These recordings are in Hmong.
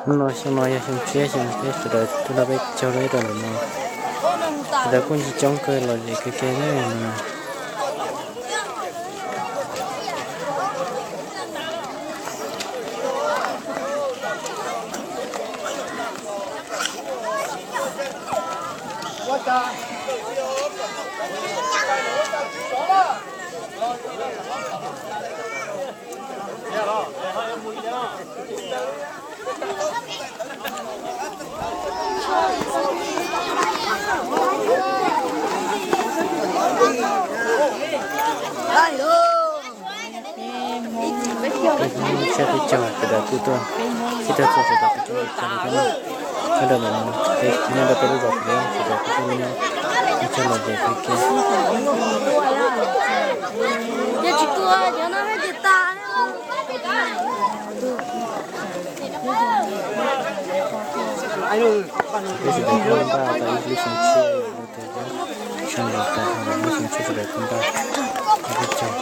Hnub no xyoo no yog xyoo tshiab, xyoo tshiab sawv daws tuaj nrog peb caug lub ib rau ntawm no. Sawv daws kuj ntsis coob kawg los zem kawg kiag na no. Peb hnub tshiab peb caug sawv daws kuj tuaj, sib tag txog sawv daws kuj tuaj li cas li thiab na. Sawv daws ntawm no peb nyob rau peb lub zos pem sawv daws kuj tuaj nyob ib txhia los zem kawg kiag. Peb sawv daws kuj npaj tau ib lub xyoo tshiab, lub xyoo laus tas, lub xyoo tshiab sawv daws kuj npaj ib lub caug.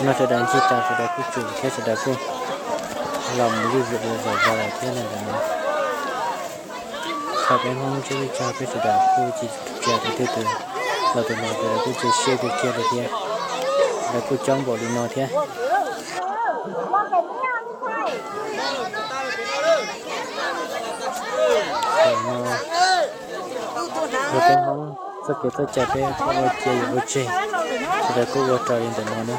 No sawv daws ncig tas sawv daws kuj tsum thiab sawv daws kuj los mus zuj zus zom zaws lawm thiab ntawm no. Thaum peb Hmoob tsib caug peb sawv daws kuj tsis cia tus twg tus los tus los sawv daws kuj cia siab kiag kiag li thiab. Lawv kuj coob npaum li no thiab. Thaum no yog peb Hmoob txoj kev txoj cai peb kuj ua cia yuav ua tseg, sawv daws kuj ua raws li ntawm no na.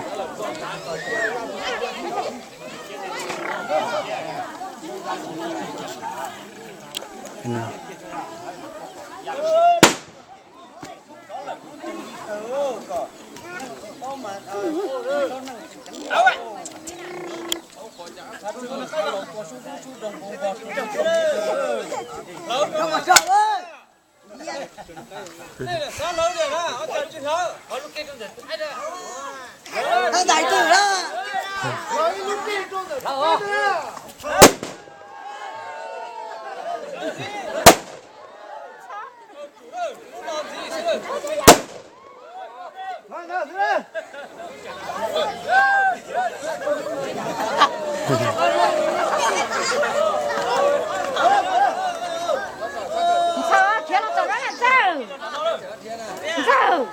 Ntxawm, khiav los tom no na, Ntxawm. Ntxawm.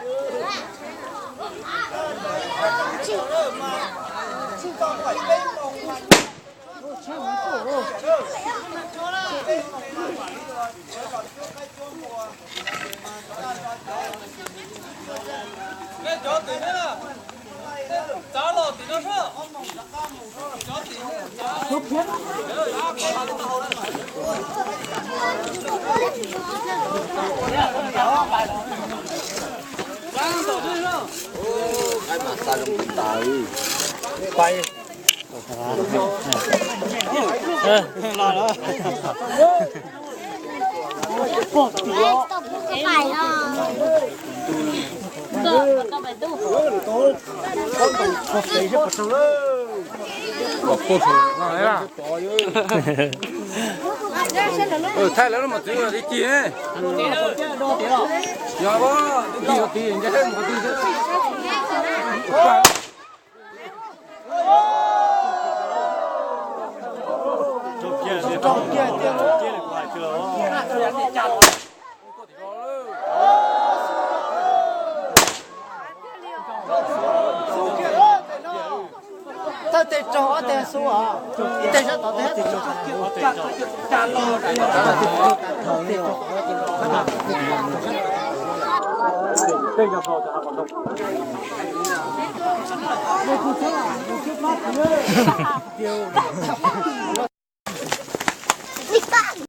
Thaij lawv los mas twv li ci ne. Yog, ci qhov twg nce qhov twg. Thawj teg raug ob teg xub os. Teg sab tod teg.